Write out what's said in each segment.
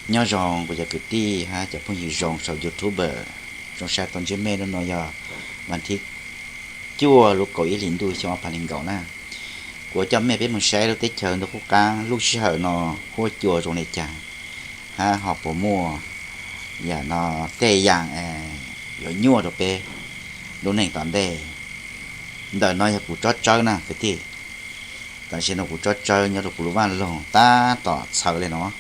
Nyob zoo kuv cov kwv tij hab cov phooj ywg zoo saum YouTube. Zoo sab tau ntsib mej hnub no yog vas thib cuaj lub kaum ib hlis ntuj xyoo ob phav nees nkaum na. Kuv coj mej peb moog saib lub teb chaws ntuj qub qaab lub sij hawm no huab cua zoo le caag, hab ho puas muaj yam no tej yaam yuav nyuaj rua peb lub neej tom ntej. Ntawm no yog kuv tsob tsawb na kwv tij. Tam sim no kuv tsob tsawb nyob rua kuv lub vaj loog tab tom txhawv le no.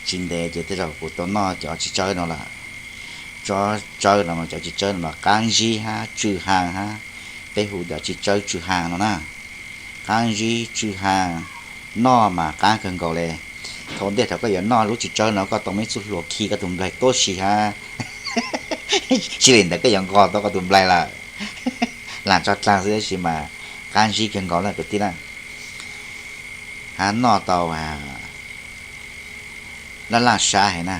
Tsis ntev ces tej zaum kuv tau noj cov txiv tsawb no lawm. Tsob tsawb no mas cov txiv tsawb no mas qaab ntsib hab tsw haas hab, peb hu cov txiv tsawb tsw haas no na. Qaab ntsib tsw haas, noj mas qaab kawg nkaus le. Thaum ntej thaum koj yuav noj lub txiv tsawb no koj tau muab ib txuj hlua khi koj tus nplaig tuab si hab, tsis li ntawd koj yuav nqos tau koj tus nplaig lawm. Laag tso dlaag xwb tab sis mas qaab ntsib kawg nkaus na kwv tij na. Hab noj tau laj laj sab heev na.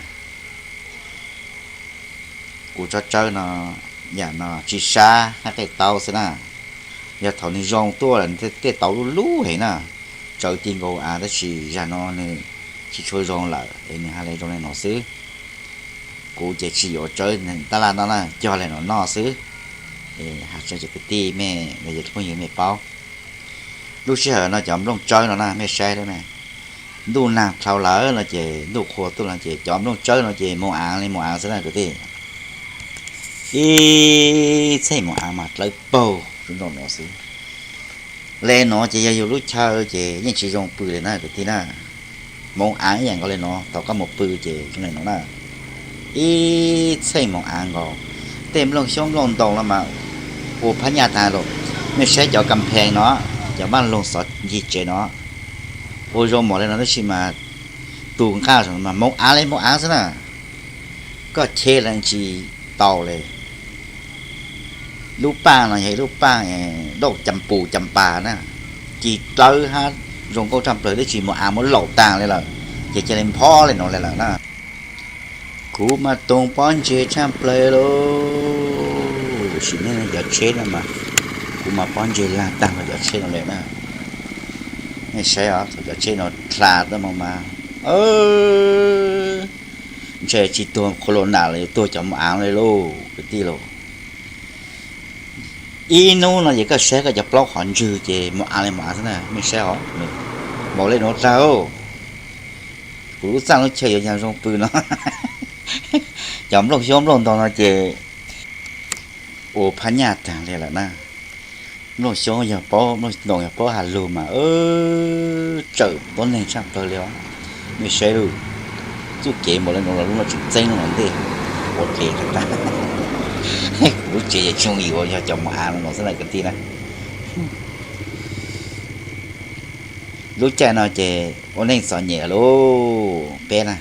Kuv tsob tsawb no, yam no tsis sab hab qej taub xwb na. Yog thaum nwg zoo tuaj lawm tej taub lub lub heev na, tsawv ti nkaus av tab sis zag no nwg tsis tshua zoo lawm es nwg has le zoo le no xwb. Kuv ces tsis yuav tsawb tab laj no na, cog le no noj xwb. Has rua cov kwv tij mej los yog phooj ywg mej paub. Lub sij hawm no cov nplooj tsawb no na mej saib lawm na, ntuj naag dlhau lawm no ces ntuj qhua tuaj no ces cov nplooj tsawb no ces moog aav le moog aav xwb na kwv tij. Ib txheej moog aav mas dlawb paug zoo nraug no xwb. Le no ces yog yug lub chaw ces yeej tsis zoo pw le na kwv tij na. Moog aav ib yaam nkaus le no thaum koj moog pw ces zoo le no na. Ib txheej moog aav nkaus. Tej nplooj xyoob nplooj ntoo los mas ua phab nyaj taag lug. Mej saib cov kas phees no, cov vaaj loog xov ncig tsev no, ua zoo mom le no tab sis mas tus nqaj mas moog aav le moog aav xwb na. Koj cheb los tsis tau le. Lub paaj no yog ib lub paaj dauj cas pus cas pas na, ci dlawb hab zoo nkauj tshaj plawg tab sis moog aav muab laum taag le lawm, ces ca le nphob le no le lawm na. Kuv mas toog pob ntseg tshaj plawg lauj. Sim neej cov tsheb no mas, kuv mas pob ntseg laag taag rua cov tsheb no le na. Nej saib os, thaum cov tsheb no dlha tuaj no mas, ntshe tsis tuag qhuav luas nam los yuav tuag cov moog aav le lauj kwv tij lauj. Ib nub no ces koj saib koj cov plaub qhov ntswg ces moog aav le moog aav xwb na, mej saib os. Npaum le nuav dlawg, kuv lub txaj lub chaw yuav yog zoo pw no. Cov nplooj xyoob nplooj ntoo no ces ua phab nyaj taag le lawm na. Nplooj xyoob yog paub, nplooj ntoo yog paub has lug mas tsawm tuab neeg tshaj plawg le os. Mej saib lauj, txuj kev npaum le nuav los lub no tseem txeeb lub no ntej, ua dle tag tag. Kuv lub tsev yuav tsoo yuav yog cov moog aav no xwb na kwv tij na. Lub caij no ces ua neej txom nyem lauj peb na.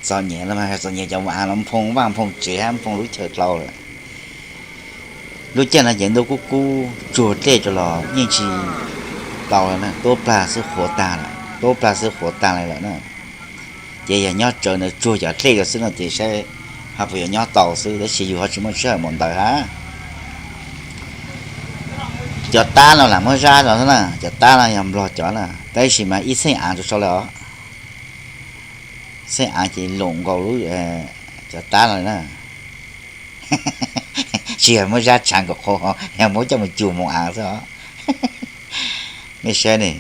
Txom nyem los mas txom nyem cov moog aav los nphoo vaaj nphoo tsev hab nphoo lub chaw dlhau lawm. Lub caij no ces ntuj kub kub tsuag dlej rua los yeej tsis tau le na, tuab plag xwb qhuav taag lawm, tuab plag xwb qhuav taag le lawm na. Ces yog nyob tsawv ntawd tsuag cov dlej rua xwb no ces saib ho puas yuav nyob tau xwb tab sis yug ho tsis muaj sij hawm mus ntawd hab. Cov tab no lam muab zab los xwb na, cov tab no yog nplog cov na, tab sis mas ib txheej aav rua sau le os. Txheej aav ces loom nkaus lub cov tab no na. Tsis yog muab zab tshaav nkaus qhov, yog muab coj mus cum moog aav xwb os. Mej saib ne,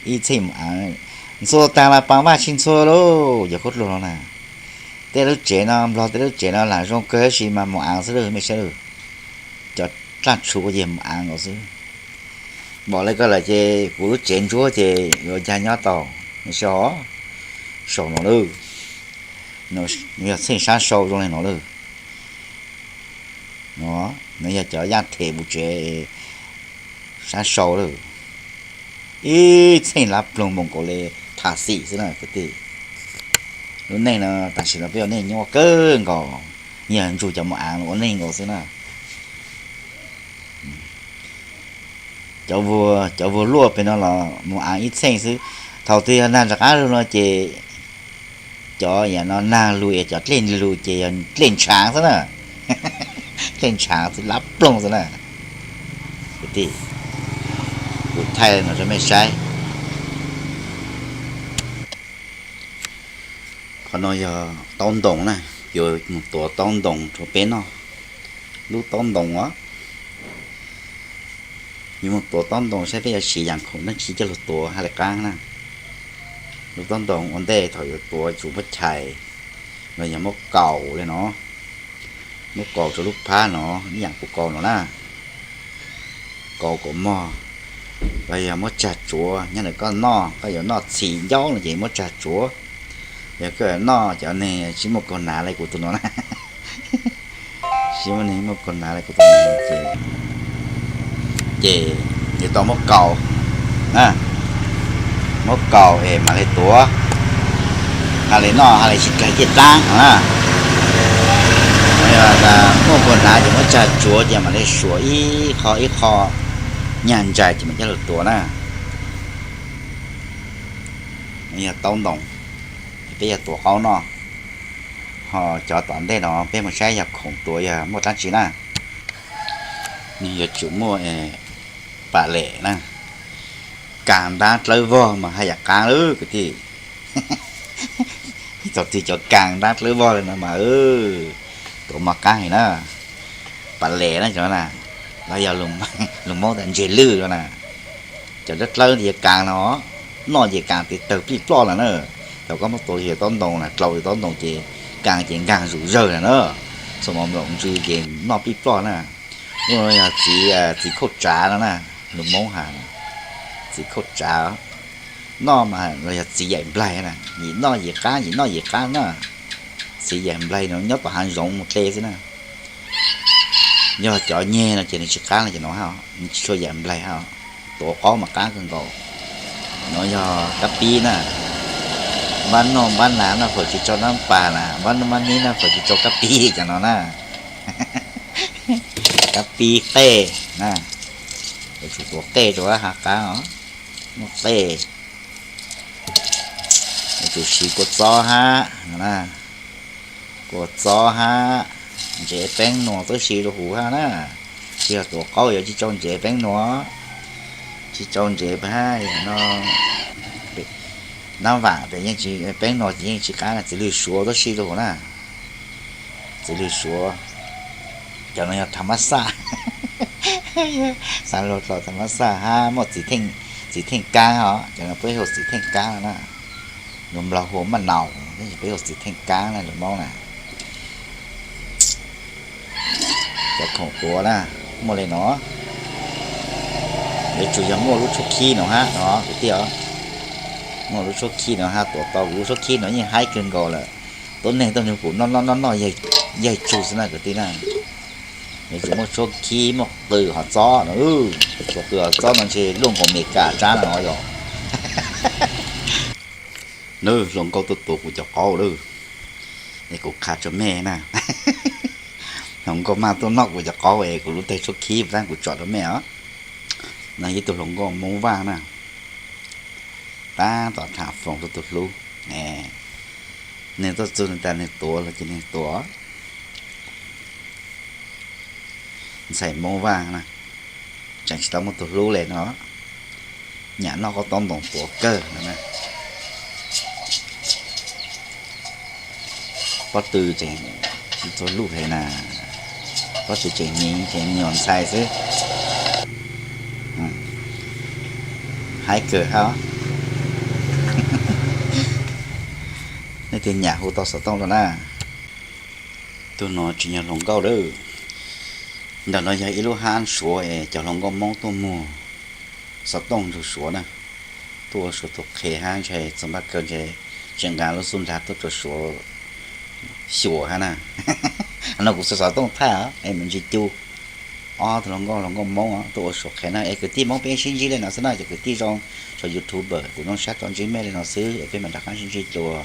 ib txheej moog aav, ntxhua taag los paas vaaj tsis ntxhua lauj, yog khaub dluag no na. Tej lub tsev no, nplog tej lub tsev no lam zoo kawg tab sis mas moog aav xwb lauj, mej saib lauj. Cov dlaaj tshuv ces moog aav nkaus xwb. Npaum le koj lawm ces kuv lub tsev ntsuab ces yuav ncaag nyob tau, mej saib os. Saum no lauj, yog txheej sab sau zoo le no lauj. No yog cov yaj them mus tsev sab sau lawm. Ib txheej lab ploog moog nkaus le tham xim xwb na kwv tij. Lub neej no tam sim no peb ua neej nyuaj kawg nkaus, yog nrug cov moog aav ua neej nkaus xwb na. Cov vuag, cov vuag luaj pem no los moog aav ib txheej xwb. Thaum twg yog nag rov qaab lug no ces cov yam no nag lug es cov dlej lug ces yog dlej ntshaav xwb na. Dlej ntshaav xwb lab ploog xwb na. Kwv tij, kuv thaij no rua mej saib. Qhov no yog taub ntoos na, yuav mus tuav taub ntoos rau peb noj. Lub taub ntoos os, yuav mus tuav taub ntoos saib peb yuav siv yam khoom dab tsi coj lug tuav hab li qaab na. Lub taub ntoos ua ntej thaum yuav tuav tsum muab chais los yog muab kaus li no, muab kaus rau lub phab no ib yam kuv kaus no na. Kaus kom mog, los yog muab tsag tsuav, nyob ntawm koj noj, koj yuav noj txhim ncauj no ces muab tsag tsuav. Yog koj yuav noj cov neeg tsis muaj kaus hnav li kuv tus no na, tsis muaj neeg muaj kaus hnav li kuv tus no ces, ces yuav tau muab kaus, muab kaus es mam li tuav, hab li noj hab li sib kag ciaj dlaab no na. Yog muaj kaus hnav ces muab tsag tsuav ces mam li suav ib qho ib qho nyaj ntsais ces mam coj lug tuav na. Yog taub ntoos, peb yog tuav qaub noj. Ho cov tom ntej no peb mus saib yog khoom tuav yog muaj dlaab tsi na. Nwg yuav tsum muaj pam lem na, kaas ntaab dlawb vog mas haj yam qaab lawm kwv tij. Txog twg cov kaas ntaab dlawb vog li no mas tuav mas qaab heev na. Pam lem na cov na, los yog lus Moob tas ntseg lwj no na. Cov dlawb dlawb ntawd kaas no, noj ces kaas tes tawg plij ploj lawm na. Thaum koj muab tuav yog taub ntoos na, dlaus yog taub ntoos ces kaas ces nkaag zuj zawg lawm na. Txhua mov nploom ntsw ces noj plij ploj na. Lub no yog txiv, txiv khauj tsav no na, lus Moob has txiv khauj tsav. Noj mas los yog txiv yaim nplaig na, yim noj yim qaab, yim noj yim qaab na. Txiv yaim nplaig no nyob tom haav zoov mus dle xwb na. Yog cov nyeg no ces nws tsis qaab li cov no hab, nws tsis tshua yaim nplaig hab. Tuav qaub mas qaab kawg nkaus. No yog kab pib na. Npab noj npab hnav noj faus tsis tsau nab pas na, npab noj npab nib noj faus tsis tsau kab pib cov no na. Kab pib qej na, yuav tsum tuav qej rau hab has qaab os. Muaj qej, yuav tsum siv kua txob hab, kua txob hab, ntsev peeb nuas tuab si rau huv hab na. Tsis yog tuav qaub yuav tsis tsau ntsev peeb nuas, tsis tsau ntsev hab no. Nab vam tes yeej tsis, peeb nuas ces yeej tsis qaab, txiv lws suav tuab si rau huv na. Txiv lws suav, cov no yog tham mab xaj, xav luag tlo tham mab xaj hab muaj txiv theej kaab os, cov no peb hu txiv theej kaab no na. Lus Nplog hu maj naus, tab sis peb hu txiv theej kaab na lus Moob na. Cov khoom tuav na, muaj li no. Yuav tsum yog muaj lub tshuab khib no hab no kwv tij os. Muaj lub tshuab khib no hab tuav tau, kuv lub tshuab khib no yeej haib kawg nkaus lawm. Tuab neeg tuaj nug kuv noj noj noj noj yaig tsug xwb na kwv tij na. Yuav tsum muaj tshuab khib, muaj qws hov txob no, tshuab qws hov txob no ntshe luaj nkaus Meskas tsab no yog. Nws hluas nkauj tuaj tuav kuv cov qaub lawm, es kuv qha rua mej na. Hluas nkauj maj tuaj noj kuv cov qaub es kuv lub teg tshuab khib tab kuv tsom rua mej os. No yog ib tug hluas nkauj Moob Vaj na, tab tom tham foom rua tus hlub. Nwg tuaj txug nwg tas nwg tuav los ces nwg tuav. Ntxhais Moob Vaj na, tseem tsis tau muaj tus hlub le no, nyam noj koj taub ntoos tuav kawg no na. Pob tw tseem tsis txuag luj heev na, pob tw tseem miv tseem nyuam ntxhais xwb. Haib kawg hab. Nej tig nyam hu tau xov tooj rua na. Tug no tsis yog hluas nkauj lawm. Ntawm no yog ib lub hab Suav es cov hluas nkauj Moob tuaj muag xov tooj nrug Suav na. Tuaj ua Suav tus qhe hab ntshe txug npaj kaw ntshe tseem nqa lub xub nrag tuaj rua Suav xyuas hab na. No kuv xuas xov tooj thaij es mus ntsib cua ob tug hluas nkauj, hluas nkauj Moob tuaj ua Suav qhe na. Es kwv tij Moob peb sib ntsib le no xwb na cov kwv tij zoo, tsoom YouTuber, kuv zoo sab tau ntsib mej le no xwb es peb mam rov qab sib ntsib dlua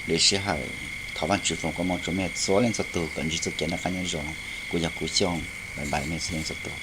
lwm sij hawm. Thov Vaajtswv foom koob moov rua mej txhua leej txhua tug kom ntsib txuj kev noj qab nyob zoo. Kuv yog Kuv Xyooj, bye bye mej txhua leej txhua tug.